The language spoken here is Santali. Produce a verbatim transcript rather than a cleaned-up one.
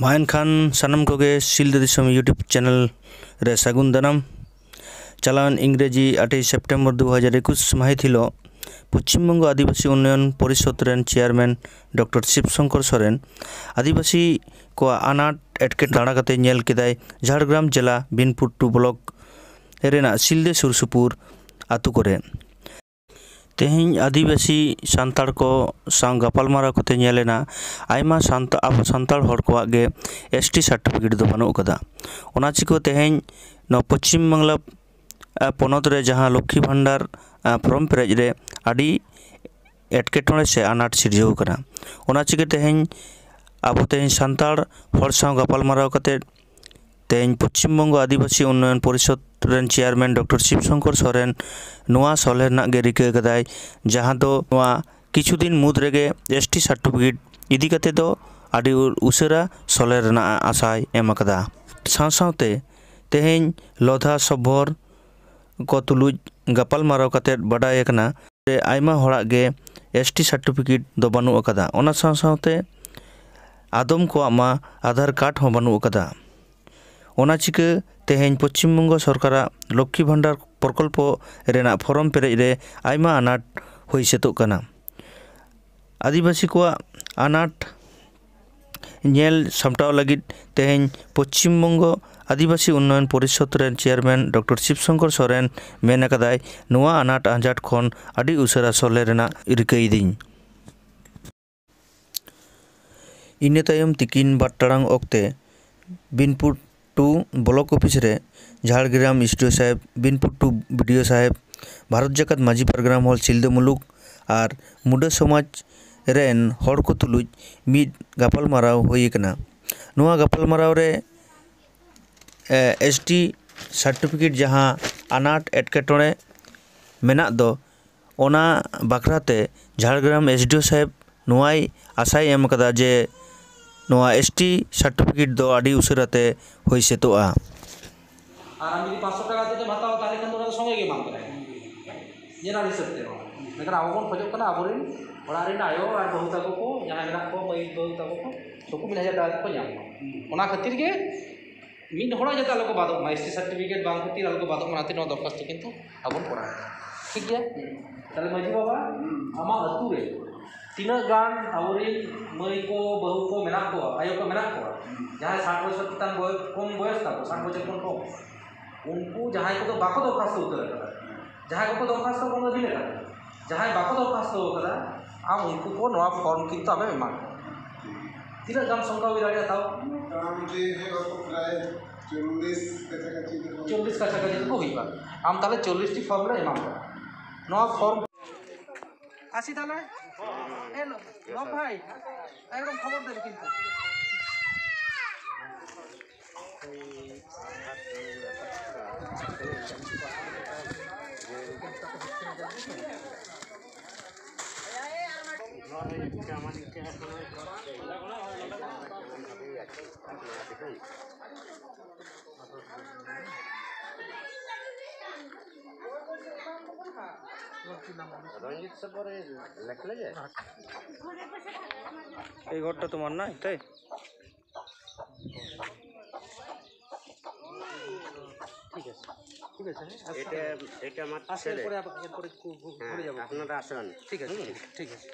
ᱢᱟ ᱮᱱᱠᱷᱟᱱ ᱥᱟᱱᱟᱢ ᱠᱚᱜᱮ ᱥᱤᱞᱫᱟᱹ ᱫᱤᱥᱚᱢ YouTube channel ᱨᱮ ᱥᱟᱹᱜᱩᱱ ᱫᱟᱨᱟᱢ᱾ ᱪᱟᱞᱟᱣᱮᱱ ᱤᱝᱨᱮᱡᱤ ᱟᱴᱮᱭ ᱥᱮᱯᱴᱮᱢᱵᱚᱨ ᱫᱩ ᱦᱟᱡᱟᱨ ᱮᱠᱩᱥ ᱢᱟᱹᱦᱤᱛ ᱦᱤᱞᱳᱜ ᱯᱚᱪᱷᱤᱢ ᱵᱚᱝᱜᱚ ᱟᱹᱫᱤᱵᱟᱹᱥᱤ ᱩᱱᱱᱚᱭᱚᱱ ᱯᱚᱨᱤᱥᱚᱫᱽ ᱨᱮᱱ ᱪᱮᱭᱟᱨᱢᱮᱱ ᱰᱚᱠᱴᱚᱨ ᱥᱤᱵ ᱥᱚᱝᱠᱚᱨ ᱥᱚᱨᱮᱱ ᱟᱹᱫᱤᱵᱟᱹᱥᱤ ᱠᱚᱣᱟᱜ ᱟᱱᱟᱴ ᱮᱴᱠᱮᱴᱚᱬᱮ ᱫᱟᱬᱟ ᱠᱟᱛᱮ ᱧᱮᱞ ᱠᱮᱫᱟᱭ ᱡᱷᱟᱲᱜᱨᱟᱢ ᱡᱮᱞᱟ ᱵᱤᱱᱯᱩᱨ ᱴᱩ ᱵᱞᱚᱠ ᱨᱮᱱᱟᱜ ᱥᱤᱞᱫᱟᱹ ᱥᱩᱨ ᱥᱩᱯᱩᱨ ᱟᱛᱳ ᱠᱚᱨᱮ᱾ ᱛᱮᱦᱮᱧ ᱟᱹᱫᱤᱵᱟᱹᱥᱤ ᱥᱟᱱᱛᱟᱲ ᱠᱚ ᱥᱟᱶ ᱜᱟᱯᱟᱞᱢᱟᱨᱟᱣ ᱠᱟᱛᱮ ᱧᱮᱞ ᱮᱱᱟ, ᱟᱭᱢᱟ ᱥᱟᱱᱛᱟ-, ᱟᱵᱚ ᱥᱟᱱᱛᱟᱲ ᱦᱚᱲ ᱠᱚᱣᱟᱜ ᱜᱮ S T certificate ᱫᱚ ᱵᱟᱹᱱᱩᱜ ᱟᱠᱟᱫᱟ᱾ ᱚᱱᱟ ᱪᱤᱠᱟᱹ ᱛᱮᱦᱮᱧ ᱱᱚᱣᱟ ᱯᱚᱪᱷᱤᱢ ᱵᱟᱝᱞᱟ, ᱟ, ᱯᱚᱱᱚᱛ ᱨᱮ ᱡᱟᱦᱟᱸ ᱞᱚᱠᱠᱷᱤ ᱵᱷᱟᱱᱰᱟᱨ, ᱟ, form ᱯᱮᱨᱮᱡ ᱨᱮ ᱟᱹᱰᱤ ᱮᱴᱠᱮᱴᱚᱬᱮ ᱥᱮ ᱟᱱᱟᱴ ᱥᱤᱨᱡᱟᱹᱣ ᱟᱠᱟᱱᱟ᱾ ᱚᱱᱟ ᱪᱤᱠᱟᱹ ᱛᱮᱦᱮᱧ ᱟᱵᱚ ᱛᱮᱦᱮᱧ ᱥᱟᱱᱛᱟᱲ ᱦᱚᱲ ᱥᱟᱶ ᱜᱟᱯᱟᱞᱢᱟᱨᱟᱣ ᱠᱟᱛᱮ ᱛᱮᱦᱮᱧ ᱯᱚᱪᱷᱤᱢ ᱵᱚᱝᱜᱚ ᱟᱹᱫᱤᱵᱟᱹᱥᱤ ᱩᱱᱱᱚᱭᱚᱱ ᱯᱚᱨᱤᱥᱚᱫᱽ ᱨᱮᱱ ᱪᱮᱭᱟᱨᱢᱮᱱ ᱰᱚᱠᱴᱚᱨ ᱥᱤᱵ ᱥᱚᱝᱠᱚᱨ ᱥᱚᱨᱮᱱ ᱱᱚᱣᱟ ᱥᱚᱞᱦᱮ ᱨᱮᱱᱟᱜ ᱜᱮ ᱨᱤᱠᱟᱹ ᱟᱠᱟᱫᱟᱭ, ᱡᱟᱦᱟᱸ ᱫᱚ ᱱᱚᱣᱟ ᱠᱤᱪᱷᱩ ᱫᱤᱱ ᱢᱩᱫᱽ ᱨᱮᱜᱮ S T certificate ᱤᱫᱤ ᱠᱟᱛᱮ ᱫᱚ ᱟᱹᱰᱤ ᱩ-, ᱩᱥᱟᱹᱨᱟ ᱥᱚᱞᱦᱮ ᱨᱮᱱᱟᱜ ᱟᱥᱟᱭ ᱮᱢ ᱟᱠᱟᱫᱟ᱾ ᱥᱟᱶ ᱥᱟᱶᱛᱮ ᱛᱮᱦᱮᱧ ᱞᱚᱫᱷᱟ ᱥᱚᱵᱷᱚᱨ ᱠᱚ ᱛᱩᱞᱩᱡ ᱜᱟᱯᱟᱞᱢᱟᱨᱟᱣ ᱠᱟᱛᱮ ᱵᱟᱰᱟᱭ ᱟᱠᱟᱱᱟ ᱡᱮ ᱟᱭᱢᱟ ᱦᱚᱲᱟᱜ ᱜᱮ S T certificate ᱫᱚ ᱵᱟᱹᱱᱩᱜ ᱟᱠᱟᱫᱟ᱾ ᱚᱱᱟ ᱥᱟᱶ ᱥᱟᱶᱛᱮ ᱟᱫᱚᱢ ᱠᱚᱣᱟᱜ ᱢᱟ ᱟᱫᱷᱟᱨ ᱠᱟᱨᱰ ᱦᱚᱸ ᱵᱟᱹᱱᱩᱜ ᱟᱠᱟᱫᱟ᱾ ᱚᱱᱟ ᱪᱤᱠᱟᱹ ᱛᱮᱦᱮᱧ ᱯᱚᱪᱷᱤᱢ ᱵᱚᱝᱜᱚ ᱥᱚᱨᱠᱟᱨᱟᱜ ᱞᱚᱠᱠᱷᱤ ᱵᱷᱟᱱᱰᱟᱨ ᱯᱨᱚᱠᱚᱞᱯᱚ ᱨᱮᱱᱟᱜ form ᱯᱮᱨᱮᱡ ᱨᱮ ᱟᱭᱢᱟ ᱟᱱᱟᱴ ᱦᱩᱭ ᱥᱟᱹᱛᱚᱜ ᱠᱟᱱᱟ᱾ ᱟᱹᱫᱤᱵᱟᱹᱥᱤ ᱠᱚᱣᱟᱜ ᱟᱱᱟᱴ ᱧᱮᱞ ᱥᱟᱢᱴᱟᱣ ᱞᱟᱹᱜᱤᱫ ᱛᱮᱦᱮᱧ ᱯᱚᱪᱷᱤᱢ ᱵᱚᱝᱜᱚ ᱟᱹᱫᱤᱵᱟᱹᱥᱤ ᱩᱱᱱᱚᱭᱚᱱ ᱯᱚᱨᱤᱥᱚᱫᱽ ᱨᱮᱱ ᱪᱮᱭᱟᱨᱢᱮᱱ ᱰᱚᱠᱴᱚᱨ ᱥᱤᱵ ᱥᱚᱝᱠᱚᱨ ᱥᱚᱨᱮᱱ ᱢᱮᱱ ᱟᱠᱟᱫᱟᱭ, ᱱᱚᱣᱟ ᱟᱱᱟᱴ ᱟᱸᱡᱷᱟᱴ ᱠᱷᱚᱱ ᱟᱹᱰᱤ ᱩᱥᱟᱹᱨᱟ ᱥᱚᱞᱦᱮ ᱨᱮᱱᱟᱜ ᱨᱤᱠᱟᱹᱭᱮᱫᱤᱧ᱾ ᱤᱱᱟᱹ ᱛᱟᱭᱚᱢ ᱛᱤᱠᱤᱱ ᱵᱟᱨ ᱴᱟᱲᱟᱝ ᱚᱠᱛᱮ ᱵᱤᱱᱯᱩᱨ ᱴᱩ ᱵᱞᱚᱠ ᱚᱯᱷᱤᱥ ᱨᱮ ᱡᱷᱟᱲᱜᱨᱟᱢ S D O ᱥᱟᱦᱮᱵᱽ, Binpur two B D O ᱥᱟᱦᱮᱵᱽ, ᱵᱷᱟᱨᱚᱛ ᱡᱟᱠᱟᱛ ᱢᱟᱹᱡᱷᱤ ᱯᱟᱨᱜᱟᱱᱟ ᱢᱚᱦᱚᱞ ᱥᱤᱞᱫᱟᱹ ᱢᱩᱞᱩᱠ ᱟᱨ ᱢᱩᱰᱟᱹ ᱥᱚᱢᱟᱡᱽ ᱨᱮᱱ ᱦᱚᱲ ᱠᱚ ᱛᱩᱞᱩᱡ ᱢᱤᱫ ᱜᱟᱯᱟᱞᱢᱟᱨᱟᱣ ᱦᱩᱭ ᱟᱠᱟᱱᱟ᱾ ᱱᱚᱣᱟ ᱜᱟᱯᱟᱞᱢᱟᱨᱟᱣ ᱨᱮ, ᱮ, S T certificate ᱡᱟᱦᱟᱸ ᱟᱱᱟᱴ ᱮᱴᱠᱮᱴᱚᱬᱮ ᱢᱮᱱᱟᱜ ᱫᱚ, ᱚᱱᱟ ᱵᱟᱠᱷᱨᱟ ᱛᱮ ᱡᱷᱟᱲᱜᱨᱟᱢ S D O ᱥᱟᱦᱮᱵᱽ ᱱᱚᱣᱟᱭ ᱟᱥᱟᱭ ᱮᱢ ᱟᱠᱟᱫᱟ ᱡᱮ ᱱᱚᱣᱟ S T certificate ᱫᱚ ᱟᱹᱰᱤ ᱩᱥᱟᱹᱨᱟ ᱛᱮ ᱦᱩᱭ ᱥᱟᱹᱛᱚᱜᱼᱟ᱾ ᱟᱨ ᱟᱢ ᱡᱩᱫᱤ ᱯᱟᱸᱪᱥᱚ ᱴᱟᱠᱟ ᱠᱟᱛᱮᱢ ᱦᱟᱛᱟᱣᱟ, ᱛᱟᱦᱚᱞᱮ ᱠᱷᱟᱱ ᱫᱚ ᱚᱱᱟ ᱫᱚ ᱥᱚᱸᱜᱮ ᱜᱮ ᱮᱢᱟᱢ ᱠᱟᱱᱟᱭ, ᱡᱮᱱᱟᱨᱮᱞ ᱦᱤᱥᱟᱹᱵ ᱛᱮ᱾ ᱢᱮᱱᱠᱷᱟᱱ ᱟᱵᱚ ᱵᱚᱱ ᱠᱷᱚᱡᱚᱜ ᱠᱟᱱᱟ ᱟᱵᱚᱨᱮᱱ ᱚᱲᱟᱜ ᱨᱮᱱ ᱟᱭᱳ ᱟᱨ ᱵᱟᱹᱦᱩ ᱛᱟᱠᱚ ᱠᱚ, ᱡᱟᱦᱟᱸᱭ ᱢᱮᱱᱟᱜ ᱠᱚᱣᱟ, ᱢᱟᱹᱭ ᱵᱟᱹᱦᱩ ᱛᱟᱠᱚ ᱠᱚ, ᱱᱩᱠᱩ ᱢᱤᱫ ᱦᱟᱡᱟᱨ ᱴᱟᱠᱟ ᱠᱚ ᱧᱟᱢ ᱢᱟ᱾ ᱚᱱᱟ ᱠᱷᱟᱹᱛᱤᱨ ᱜᱮ ᱢᱤᱫ ᱦᱚᱲᱟᱜ ᱡᱟᱛᱮ ᱟᱞᱚ ᱠᱚ ᱵᱟᱫᱚᱜ ᱢᱟ, ᱮᱥ ᱴᱤ ᱥᱟᱨᱴᱤᱯᱷᱤᱠᱮᱴ ᱵᱟᱝ ᱠᱷᱟᱹᱛᱤᱨ ᱟᱞᱚ ᱠᱚ ᱵᱟᱫᱚᱜ ᱢᱟ, ᱚᱱᱟᱛᱮ ᱱᱚᱣᱟ ᱫᱚᱨᱠᱷᱟᱥᱛᱚ ᱠᱤᱱᱛᱩ ᱟᱵᱚᱱ ᱠᱚᱨᱟᱣ ᱮᱫᱟ᱾ ᱴᱷᱤᱠ ᱜᱮᱭᱟ? ᱛᱟᱦᱞᱮ ᱢᱟᱹᱡᱷᱤ ᱵᱟᱵᱟ, ᱟᱢᱟᱜ ᱟᱹᱛᱩ ᱨᱮ ᱛᱤᱱᱟᱹᱜ ᱜᱟᱱ ᱟᱵᱚᱨᱮᱱ ᱢᱟᱹᱭ ᱠᱚ ᱵᱟᱹᱦᱩ ᱠᱚ ᱢᱮᱱᱟᱜ ᱠᱚᱣᱟ, ᱟᱭᱳ ᱠᱚ ᱢᱮᱱᱟᱜ ᱠᱚᱣᱟ, ᱡᱟᱦᱟᱸᱭ ᱥᱟᱴ ᱵᱚᱪᱷᱚᱨ ᱪᱮᱛᱟᱱ ᱵᱚᱭᱚᱥ, ᱠᱚᱢ ᱵᱚᱭᱚᱥ ᱛᱟᱠᱚ, ᱥᱟᱴ ᱵᱚᱪᱷᱚᱨ ᱠᱷᱚᱱ ᱠᱚᱢ, ᱩᱱᱠᱩ ᱡᱟᱦᱟᱸᱭ ᱠᱚᱫᱚ ᱵᱟᱠᱚ ᱫᱚᱨᱠᱷᱟᱥᱛᱚ ᱩᱛᱟᱹᱨ ᱟᱠᱟᱫᱟ, ᱡᱟᱦᱟᱸᱭ ᱠᱚᱠᱚ ᱫᱚᱨᱠᱷᱟᱥᱛᱚ ᱠᱚᱱᱚ ᱫᱤᱱ ᱟᱠᱟᱫᱟ, ᱡᱟᱦᱟᱸᱭ ᱵᱟᱠᱚ ᱫᱚᱨᱠᱷᱟᱥᱛᱚ ᱟᱠᱟᱫᱟ, ᱟᱢ ᱩᱱᱠᱩ ᱠᱚ ᱱᱚᱣᱟ ᱯᱷᱚᱨᱢ ᱠᱤᱱᱛᱩ ᱟᱢᱮᱢ ᱮᱢᱟ ᱠᱚᱣᱟ᱾ ᱛᱤᱱᱟᱹᱜ ᱜᱟᱱ ᱥᱚᱝᱠᱷᱟ ᱦᱩᱭ ᱫᱟᱲᱮᱭᱟᱜᱼᱟ ᱛᱟᱣ? ᱢᱚᱴᱟᱢᱩᱴᱤ ᱦᱩᱭᱩᱜᱼᱟ ᱯᱨᱟᱭ ᱪᱚᱞᱞᱤᱥ ᱠᱟᱪᱷᱟ ᱠᱟᱪᱷᱤ ᱫᱚ᱾ ᱪᱚᱞᱞᱤᱥ ᱠᱟᱪᱷᱟ ᱠᱟᱪᱷᱤ ᱫᱚᱠᱚ ᱦᱩᱭᱩᱜᱼᱟ᱾ ᱟᱢ ᱛᱟᱦᱞᱮ ᱪᱚᱞᱞᱤᱥ ᱴᱤ ᱯᱷᱚᱨᱢ ᱞᱮ ᱮᱢᱟᱢ ᱠᱟᱱᱟ᱾ ᱱᱚᱣᱟ ᱯᱷᱚᱨᱢ ᱟᱥᱤ ᱛᱟᱦᱞᱮ? ᱮ ᱞᱚ-, ᱞᱚᱵ ᱵᱷᱟᱭ, ᱮᱠᱫᱚᱢ ᱠᱷᱚᱵᱚᱨ ᱫᱮ ᱠᱤᱱᱛᱩ᱾ রঞ্জিত সে পরে লেখলে যে? এই ঘরটা তোমার না, এটাই? ঠিক আছে, ঠিক আছে, হ্যাঁ? আচ্ছা। এটা, এটা আমার আচ্ছা, ছেলে। এরপরে আবার, এরপরে ঘু-, ঘু-, হ্যাঁ, ঘুরে যাবো। আপনারা আসুন। ঠিক আছে, হুম। ঠিক আছে।